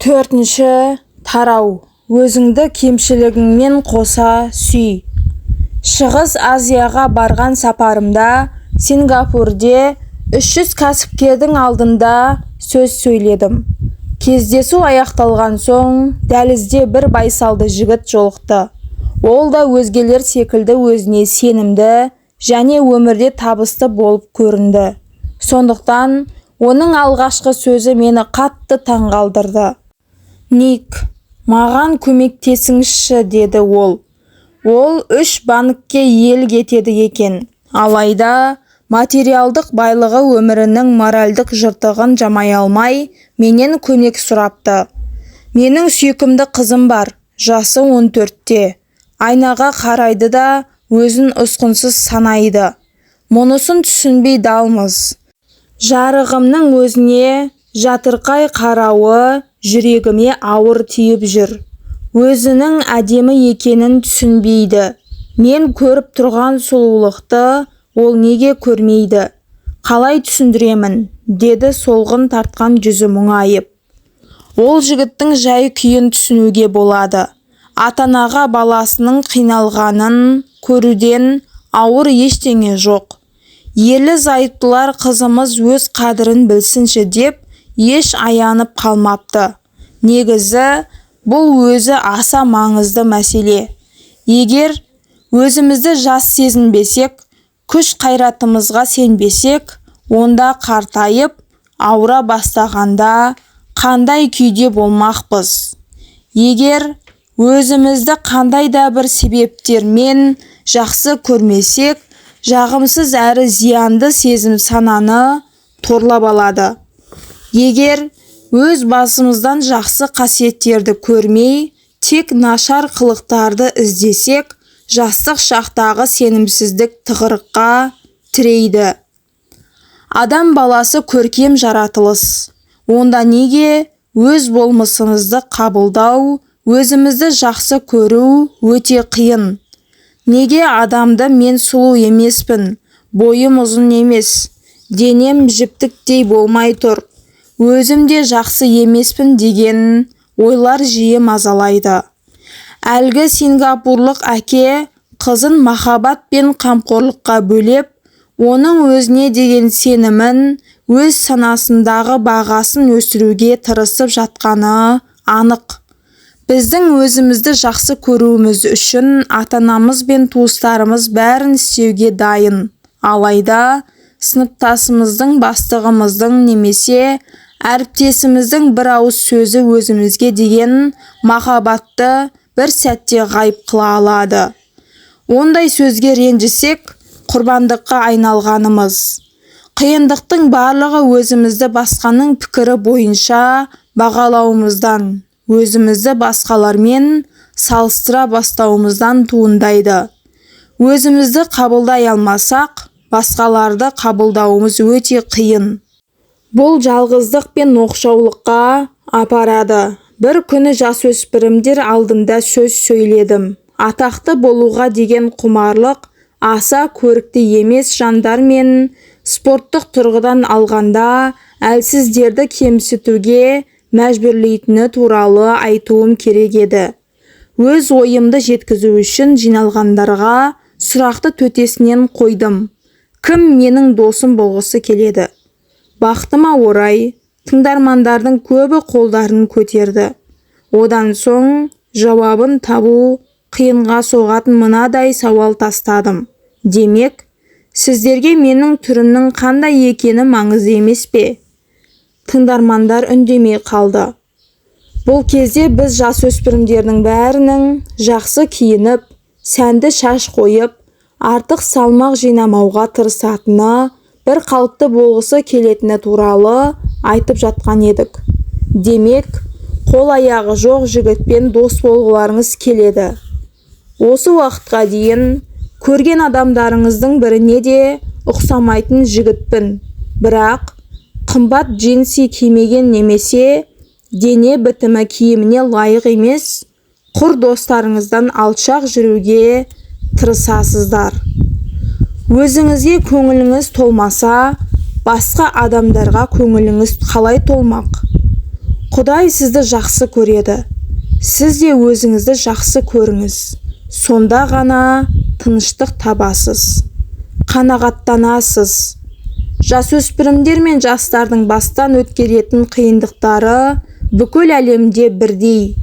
Төртінші тарау. Өзіңді кемшілігіңмен қоса сүй. Шығыс Азияға барған сапарымда Сингапурде 300 кәсіпкердің алдында сөз сөйледім. Кездесу аяқталған соң дәлізде бір байсалды жігіт жолықты. Ол да өзгелер секілді өзіне сенімді және өмірде табысты болып көрінді. Сондықтан оның алғашқы сөзі мені қатты таңғалдырды. «Ник, маған көмектесіңізші», – деді ол. Ол үш банкке иелік етеді екен. Алайда материалдық байлығы өмірінің моральдық жыртығын жамай алмай, менен көмек сұрапты. «Менің сүйкімді қызым бар, жасы 14-те. Айнаға қарайды да, өзін ұсқынсыз санайды. Мұнысын түсінбей далмыз. Жарығымның өзіне жатырқай қарауы жүрегіме ауыр тиіп жүр. Өзінің әдемі екенін түсінбейді. Мен көріп тұрған сұлулықты ол неге көрмейді? Қалай түсіндіремін?» – деді солғын тартқан жүзі мұңайып. Ол жігіттің жай-күйін түсінуге болады. Ата-анаға баласының қиналғанын көруден ауыр ештеңе жоқ. Ерлі-зайыптылар қызымыз өз қадірін білсінші деп еш аянып қалмапты. Негізі, бұл өзі аса маңызды мәселе. Егер өзімізді жас сезінбесек, күш-қайратымызға сенбесек, онда қартайып, ауыра бастағанда қандай күйде болмақпыз? Егер өзімізді қандай да бір себептермен жақсы көрмесек, жағымсыз әрі зиянды сезім сананы торлап алады. Егер өз басымыздан жақсы қасиеттерді көрмей, тек нашар қылықтарды іздесек, жастық шақтағы сенімсіздік тығырыққа тірейді. Адам баласы көркем жаратылыс. Онда неге өз болмысымызды қабылдау, өзімізді жақсы көру өте қиын? Неге адамды мен сұлу емеспін, бойым ұзын емес, денем жіптіктей болмай тұр, өзім де жақсы емеспін деген ойлар жиі мазалайды? Әлгі сингапурлық әке қызын махаббат пен қамқорлыққа бөлеп, оның өзіне деген сенімін, өз санасындағы бағасын өсіруге тырысып жатқаны анық. Біздің өзімізді жақсы көруіміз үшін ата-анамыз бен туыстарымыз бәрін істеуге дайын. Алайда сыныптасымыздың, бастығымыздың немесе әріптесіміздің бір ауыз сөзі өзімізге деген махаббатты бір сәтте ғайып қыла алады. Ондай сөзге ренжісек, құрбандыққа айналғанымыз. Қиындықтың барлығы өзімізді басқаның пікірі бойынша бағалауымыздан, өзімізді басқалармен салыстыра бастауымыздан туындайды. Өзімізді қабылдай алмасақ, басқаларды қабылдауымыз өте қиын. Бұл жалғыздық пен оқшаулыққа апарады. Бір күні жасөспірімдер алдында сөз сөйледім. Атақты болуға деген құмарлық аса көрікті емес жандар мен спорттық тұрғыдан алғанда әлсіздерді кемсітуге мәжбүрлейтіні туралы айтуым керек еді. Өз ойымды жеткізу үшін жиналғандарға сұрақты төтесінен қойдым: «Кім менің досым болғысы келеді?» Бақытыма орай, тыңдармандардың көбі қолдарын көтерді. Одан соң жауабын табу қиынға соғатын мынадай сауал тастадым: «Демек, сіздерге менің түрімнің қандай екені маңызды емес пе?» Тыңдармандар үндемей қалды. Бұл кезде біз жасөспірімдердің бәрінің жақсы киініп, сәнді шаш қойып, артық салмақ жинамауға тырысатыны, бір қалыпты болғысы келетіні туралы айтып жатқан едік. Демек, қол-аяғы жоқ жігітпен дос болғыларыңыз келеді. Осы уақытқа дейін көрген адамдарыңыздың біріне де ұқсамайтын жігітпін. Бірақ қымбат джинсы кимеген немесе дене бітімі киіміне лайық емес құр достарыңыздан алшақ жүруге тырысасыздар. Өзіңізге көңіліңіз толмаса, басқа адамдарға көңіліңіз қалай толмақ? Құдай сізді жақсы көреді. Сіз де өзіңізді жақсы көріңіз. Сонда ғана тыныштық табасыз, қанағаттанасыз. Жасөспірімдер мен жастардың бастан өткеретін қиындықтары бүкіл әлемде бірдей.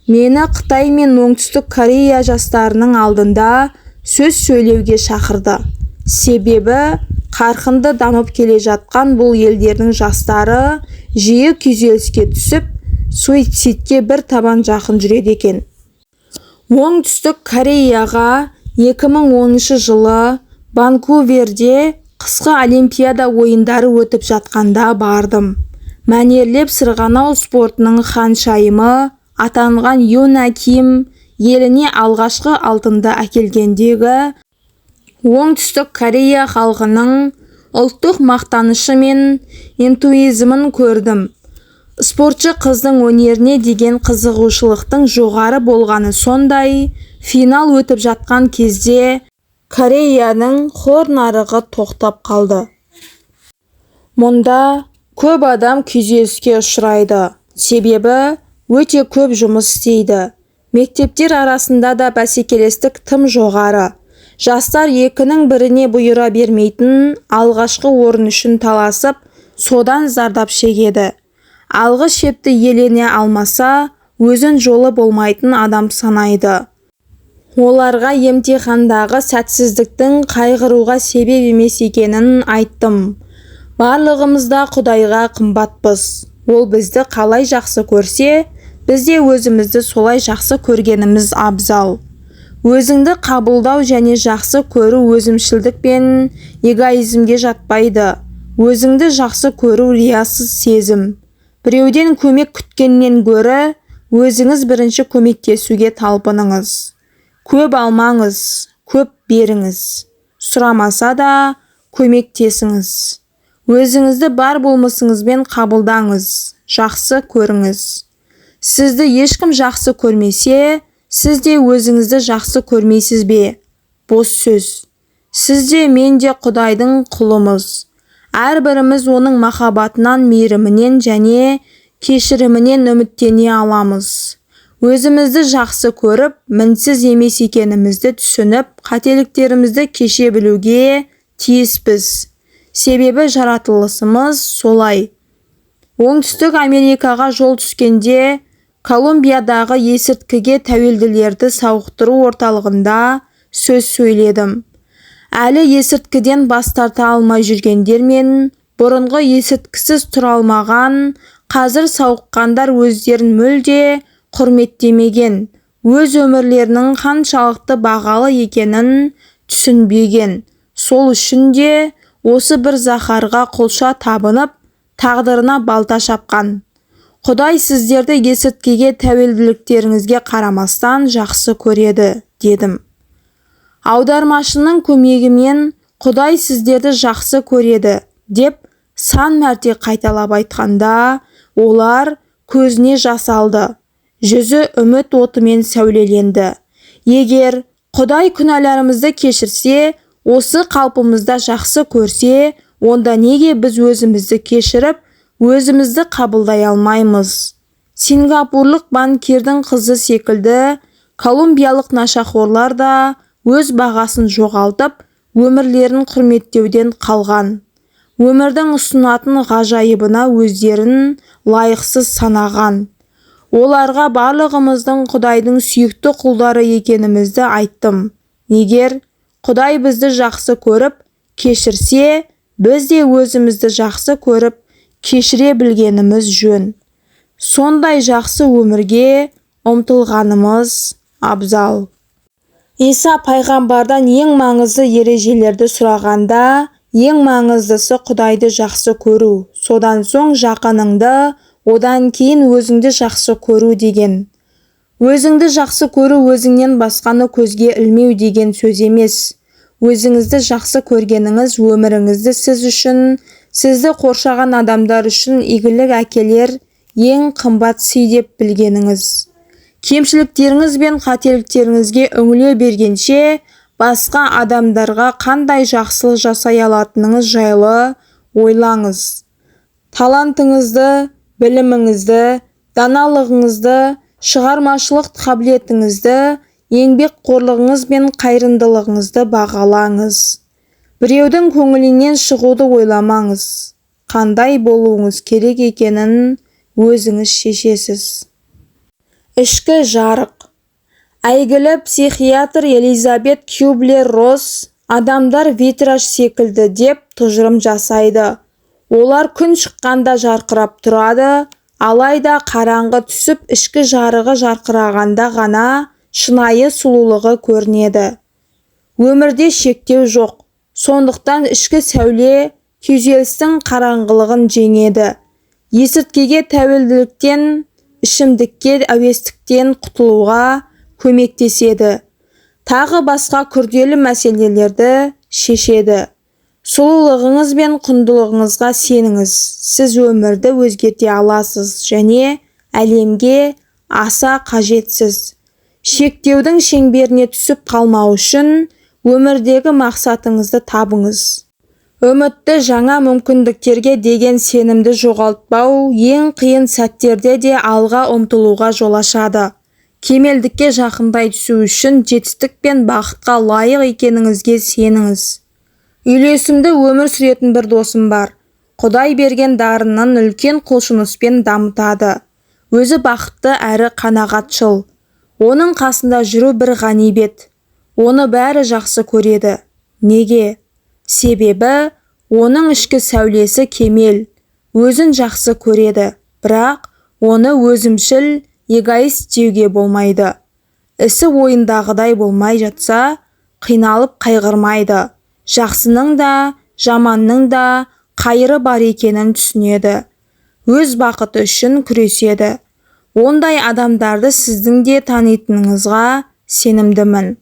Мені Қытай мен Оңтүстік Корея жастарының алдында сөз сөйлеуге шақырды. Себебі қарқынды дамып келе жатқан бұл елдердің жастары жиі күйзеліске түсіп, суицидке бір табан жақын жүреді екен. Оңтүстік Кореяға 2010 жылы Ванкуверде қысқы Олимпиада ойындары өтіп жатқанда бардым. Мәнерлеп сырғанау спортының ханшайымы атанған Юна Ким еліне алғашқы алтынды әкелгендегі Оңтүстік Корея халқының ұлттық мақтанышы мен энтузиазмын көрдім. Спортшы қыздың өнеріне деген қызығушылықтың жоғары болғаны сондай, финал өтіп жатқан кезде Кореяның қор нарығы тоқтап қалды. Мұнда көп адам күйзеліске ұшырайды. Себебі өте көп жұмыс істейді. Мектептер арасында да бәсекелестік тым жоғары. Жастар екінің біріне бұйыра бермейтін алғашқы орын үшін таласып, содан зардап шегеді. Алғы шепті иелене алмаса, өзін жолы болмайтын адам санайды. Оларға емтихандағы сәтсіздіктің қайғыруға себеп емес екенін айттым. Барлығымыз да Құдайға қымбатпыз. Ол бізді қалай жақсы көрсе, біз де өзімізді солай жақсы көргеніміз абзал. Өзіңді қабылдау және жақсы көру өзімшілдік пен эгоизмге жатпайды. Өзіңді жақсы көру риясыз сезім. Біреуден көмек күткеннен гөрі, өзіңіз бірінші көмектесуге талпыныңыз. Көп алмаңыз, көп беріңіз. Сұрамаса да көмектесіңіз. Өзіңізді бар болмысыңызбен қабылдаңыз, жақсы көріңіз. Сізді ешкім жақсы көрмесе, сіз де өзіңізді жақсы көрмейсіз бе? Бос сөз. Сіз де, мен де Құдайдың құлымыз. Әрбіріміз оның махаббатынан, мейірімінен және кешірімінен үміттене аламыз. Өзімізді жақсы көріп, мінсіз емес екенімізді түсініп, қателіктерімізді кеше білуге тиіспіз. Себебі жаратылысымыз солай. Оңтүстік Америкаға жол түскенде Колумбиядағы есірткіге тәуелділерді сауықтыру орталығында сөз сөйледім. Әлі есірткіден бас тарта алмай жүргендер мен бұрынғы есірткісіз тұра алмаған, қазір сауыққандар өздерін мүлде құрметтемеген, өз өмірлерінің қаншалықты бағалы екенін түсінбеген. Сол үшін де осы бір заһарға құлша табынып, тағдырына балта шапқан. Құдай сіздерді есірткіге тәуелділіктеріңізге қарамастан жақсы көреді, дедім. Аудармашының көмегімен Құдай сіздерді жақсы көреді, деп сан мәрте қайталап айтқанда, олар көзіне жас алды, жүзі үміт отымен сәулеленді. Егер Құдай күнәларымызды кешірсе, осы қалпымызда жақсы көрсе, онда неге біз өзімізді кешіріп, өзімізді қабылдай алмаймыз? Сингапурлық банкирдің қызы секілді колумбиялық нашақорлар да өз бағасын жоғалтып, өмірлерін құрметтеуден қалған. Өмірдің ұсынатын ғажайыбына өздерін лайықсыз санаған. Оларға барлығымыздың Құдайдың сүйікті құлдары екенімізді айттым. Егер Құдай бізді жақсы көріп, кешірсе, біз де өзімізді жақсы көріп, кешіре білгеніміз жөн. Сондай жақсы өмірге ұмтылғанымыз абзал. Иса пайғамбардан ең маңызды ережелерді сұрағанда, ең маңыздысы Құдайды жақсы көру, содан соң жақыныңды, одан кейін өзіңді жақсы көру деген. Өзіңді жақсы көру өзіңнен басқаны көзге ілмеу деген сөз емес. Өзіңізді жақсы көргеніңіз өміріңізді сіз үшін, сізді қоршаған адамдар үшін игілік әкелер ең қымбат сый деп білгеніңіз. Кемшіліктеріңіз бен қателіктеріңізге үңіле бергенше, басқа адамдарға қандай жақсылық жасай алатыныңыз жайлы ойлаңыз. Талантыңызды, біліміңізді, Даналығыңызды, шығармашылық қабілетіңізді, еңбекқорлығыңыз бен қайырымдылығыңызды бағалаңыз. Біреудің көңілінен шығуды ойламаңыз. Қандай болуыңыз керек екенін өзіңіз шешесіз. Ішкі жарық. Әйгілі психиатр Элизабет Кюблер-Росс адамдар витраж секілді деп тұжырым жасайды. Олар күн шыққанда жарқырап тұрады, алайда қараңғы түсіп ішкі жарығы жарқырағанда ғана шынайы сұлулығы көрінеді. Өмірде шектеу жоқ, сондықтан ішкі сәуле күйзелістің қараңғылығын жеңеді. Есірткіге тәуелділіктен, ішімдікке әуестіктен құтылуға көмектеседі. Тағы басқа күрделі мәселелерді шешеді. Сұлулығыңыз бен құндылығыңызға сеніңіз. Сіз өмірді өзгерте аласыз және әлемге аса қажетсіз. Шектеудің шеңберіне түсіп қалмау үшін өмірдегі мақсатыңызды табыңыз. Үмітті, жаңа мүмкіндіктерге деген сенімді жоғалтпау ең қиын сәттерде де алға ұмтылуға жол ашады. Кемелдікке жақындай түсу үшін жетістік пен бақытқа лайық екеніңізге сеніңіз. Үйлесімді өмір сүретін бір досым бар. Құдай берген дарынын үлкен құлшыныспен дамытады. Өзі бақытты әрі қанағатшыл. Оның қасында жүру бір ғанибет. Оны бәрі жақсы көреді. Неге? Себебі оның ішкі сәулесі кемел, өзін жақсы көреді, бірақ оны өзімшіл, эгоист деуге болмайды. Ісі ойындағыдай болмай жатса, қиналып қайғырмайды. Жақсының да, жаманның да қайыры бар екенін түсінеді. Өз бақыты үшін күреседі. Ондай адамдарды сіздің де танитыныңызға сенімдімін.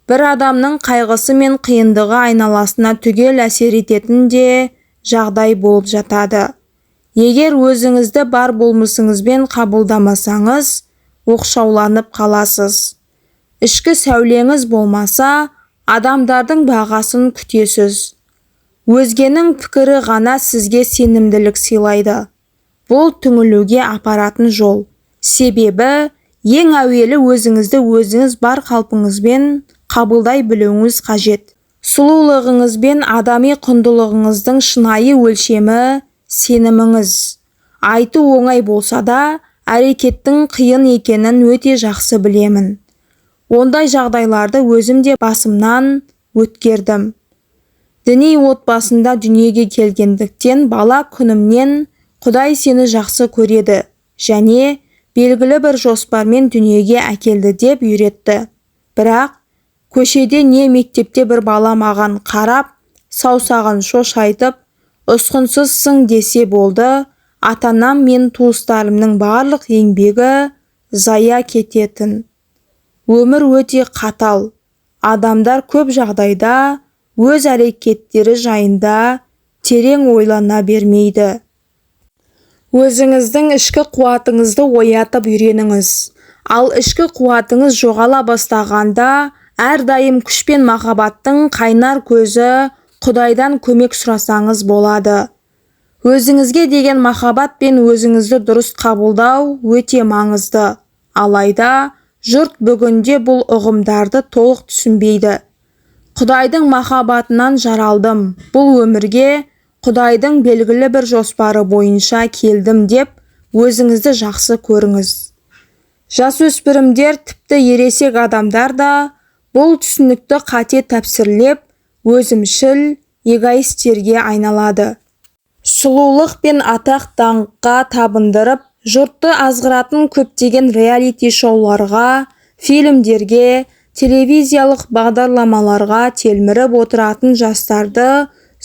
Бір адамның қайғысы мен қиындығы айналасына түгел әсер ететін де жағдай болып жатады. Егер өзіңізді бар болмысыңызбен қабылдамасаңыз, оқшауланып қаласыз. Ішкі сәулеңіз болмаса, адамдардың бағасын күтесіз. Өзгенің пікірі ғана сізге сенімділік сыйлайды. Бұл түңілуге апаратын жол. Себебі ең әуелі өзіңізді өзіңіз бар қалпыңызбен қабылдай білуіңіз қажет. Сұлулығыңыз бен адами құндылығыңыздың шынайы өлшемі сеніміңіз. Айту оңай болса да, әрекеттің қиын екенін өте жақсы білемін. Ондай жағдайларды өзім де басымнан өткердім. Діни отбасында дүниеге келгендіктен бала күнімнен Құдай сені жақсы көреді және белгілі бір жоспармен дүниеге әкелді деп үйретті. Бірақ көшеде не мектепте бір бала маған қарап, саусағын шошайтып, ұсқынсызсың десе болды, ата-анам мен туыстарымның барлық еңбегі зая кететін. Өмір өте қатал. Адамдар көп жағдайда өз әрекеттері жайында терең ойлана бермейді. Өзіңіздің ішкі қуатыңызды оятып үйреніңіз. Ал ішкі қуатыңыз жоғала бастағанда, әрдайым күш пен махаббаттың қайнар көзі Құдайдан көмек сұрасаңыз болады. Өзіңізге деген махаббат пен өзіңізді дұрыс қабылдау өте маңызды. Алайда жұрт бүгінде бұл ұғымдарды толық түсінбейді. Құдайдың махаббатынан жаралдым, бұл өмірге Құдайдың белгілі бір жоспары бойынша келдім деп өзіңізді жақсы көріңіз. Жасөспірімдер, тіпті ересек адамдар да бұл түсінікті қате тәпсірлеп, өзімшіл, эгоистерге айналады. Сұлулық пен атақ-даңққа табындырып, жұртты азғыратын көптеген реалити-шоуларға, фильмдерге, телевизиялық бағдарламаларға телміріп отыратын жастарды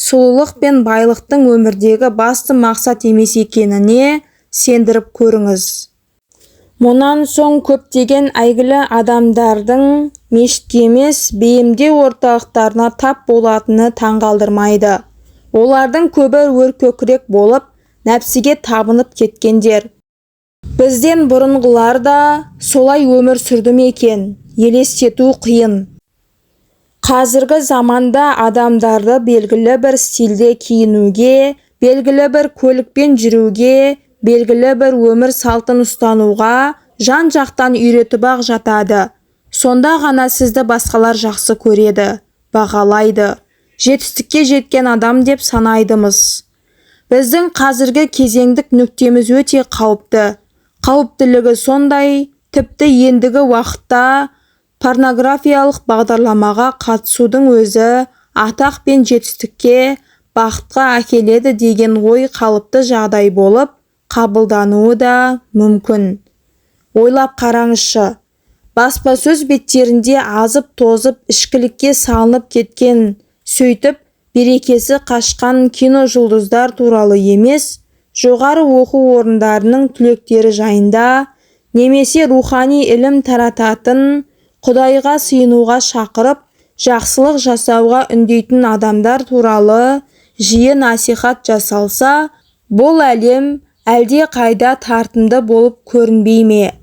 сұлулық пен байлықтың өмірдегі басты мақсат емес екеніне сендіріп көріңіз. Мұнан соң көптеген әйгілі адамдардың мешітке емес, бейімдеу орталықтарына тап болатыны таңғалдырмайды. Олардың көбі өркөкірек болып, нәпсіге табынып кеткендер. Бізден бұрынғылар да солай өмір сүрді ме екен, елестету қиын. Қазіргі заманда адамдарды белгілі бір стильде киінуге, белгілі бір көлікпен жүруге, Белгілі бір өмір салтын ұстануға жан-жақтан үйретіп-ақ жатады. Сонда ғана сізді басқалар жақсы көреді, бағалайды, жетістікке жеткен адам деп санайды-мыс. Біздің қазіргі кезеңдік нүктеміз өте қауіпті. Қауіптілігі сондай, тіпті ендігі уақытта порнографиялық бағдарламаға қатысудың өзі атақ пен жетістікке, бақытқа әкеледі деген ой қалыпты жағдай болып қабылдануы да мүмкін. Ойлап қараңызшы, баспасөз беттерінде азып-тозып, ішкілікке салынып кеткен, сөйтіп берекесі қашқан киножұлдыздар туралы емес, жоғары оқу орындарының түлектері жайында немесе рухани ілім тарататын, Құдайға сыйынуға шақырып, жақсылық жасауға үндейтін адамдар туралы жиі насихат жасалса, бұл әлем әлдеқайда тартымды болып көрінбей ме?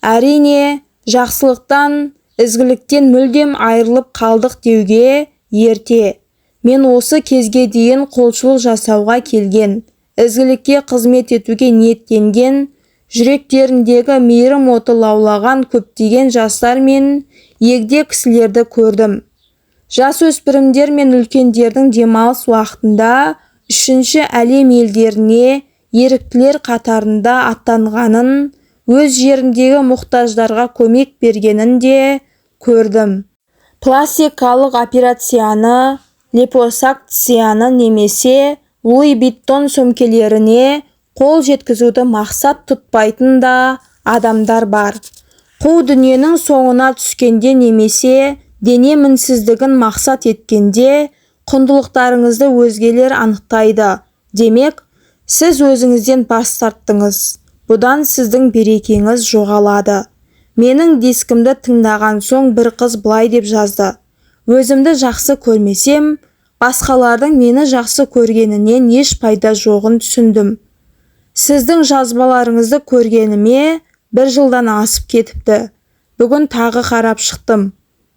Әрине, жақсылықтан, ізгіліктен мүлдем айырылып қалдық деуге ерте. Мен осы кезге дейін құлшылық жасауға келген, ізгілікке қызмет етуге ниеттенген, жүректеріндегі мейірім оты лаулаған көптеген жастар мен егде кісілерді көрдім. Жасөспірімдер мен үлкендердің демалыс уақытында үшінші әлем елдеріне еріктілер қатарында аттанғанын, өз жеріндегі мұқтаждарға көмек бергенін де көрдім. Пластикалық операцияны, липосакцияны немесе Луи Виттон сөмкелеріне қол жеткізуді мақсат тұтпайтын да адамдар бар. Қу дүниенің соңына түскенде немесе дене мінсіздігін мақсат еткенде құндылықтарыңызды өзгелер анықтайды. Демек, сіз өзіңізден бас тарттыңыз. Бұдан сіздің берекеңіз жоғалады. Менің дискімді тыңдаған соң бір қыз былай деп жазды: Өзімді жақсы көрмесем, басқалардың мені жақсы көргенінен еш пайда жоғын түсіндім. Сіздің жазбаларыңызды көргеніме бір жылдан асып кетіпті. Бүгін тағы қарап шықтым.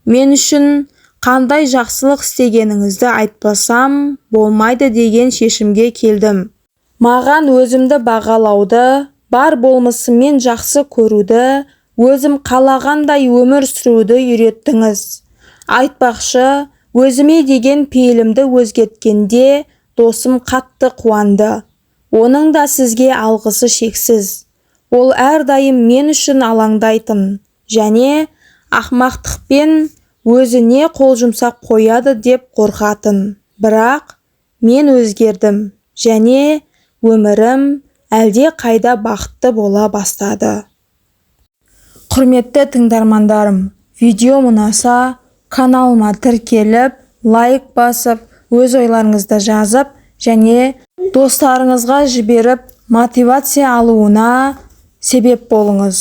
Мен үшін қандай жақсылық істегеніңізді айтпасам болмайды деген шешімге келдім. Маған өзімді бағалауды, бар болмысыммен жақсы көруді, өзім қалағандай өмір сүруді үйреттіңіз. Айтпақшы, өзіме деген пейілімді өзгерткенде досым қатты қуанды. Оның да сізге алғысы шексіз. Ол әрдайым мен үшін алаңдайтын және ақмақтықпен өзіне қол жұмсап қояды деп қорқатын. Бірақ мен өзгердім және өмірім әлде қайда бақытты бола бастады. Құрметті тыңдармандарым, видео ұнаса, каналыма тіркеліп, лайк басып, өз ойларыңызды жазып және достарыңызға жіберіп, мотивация алуына себеп болыңыз.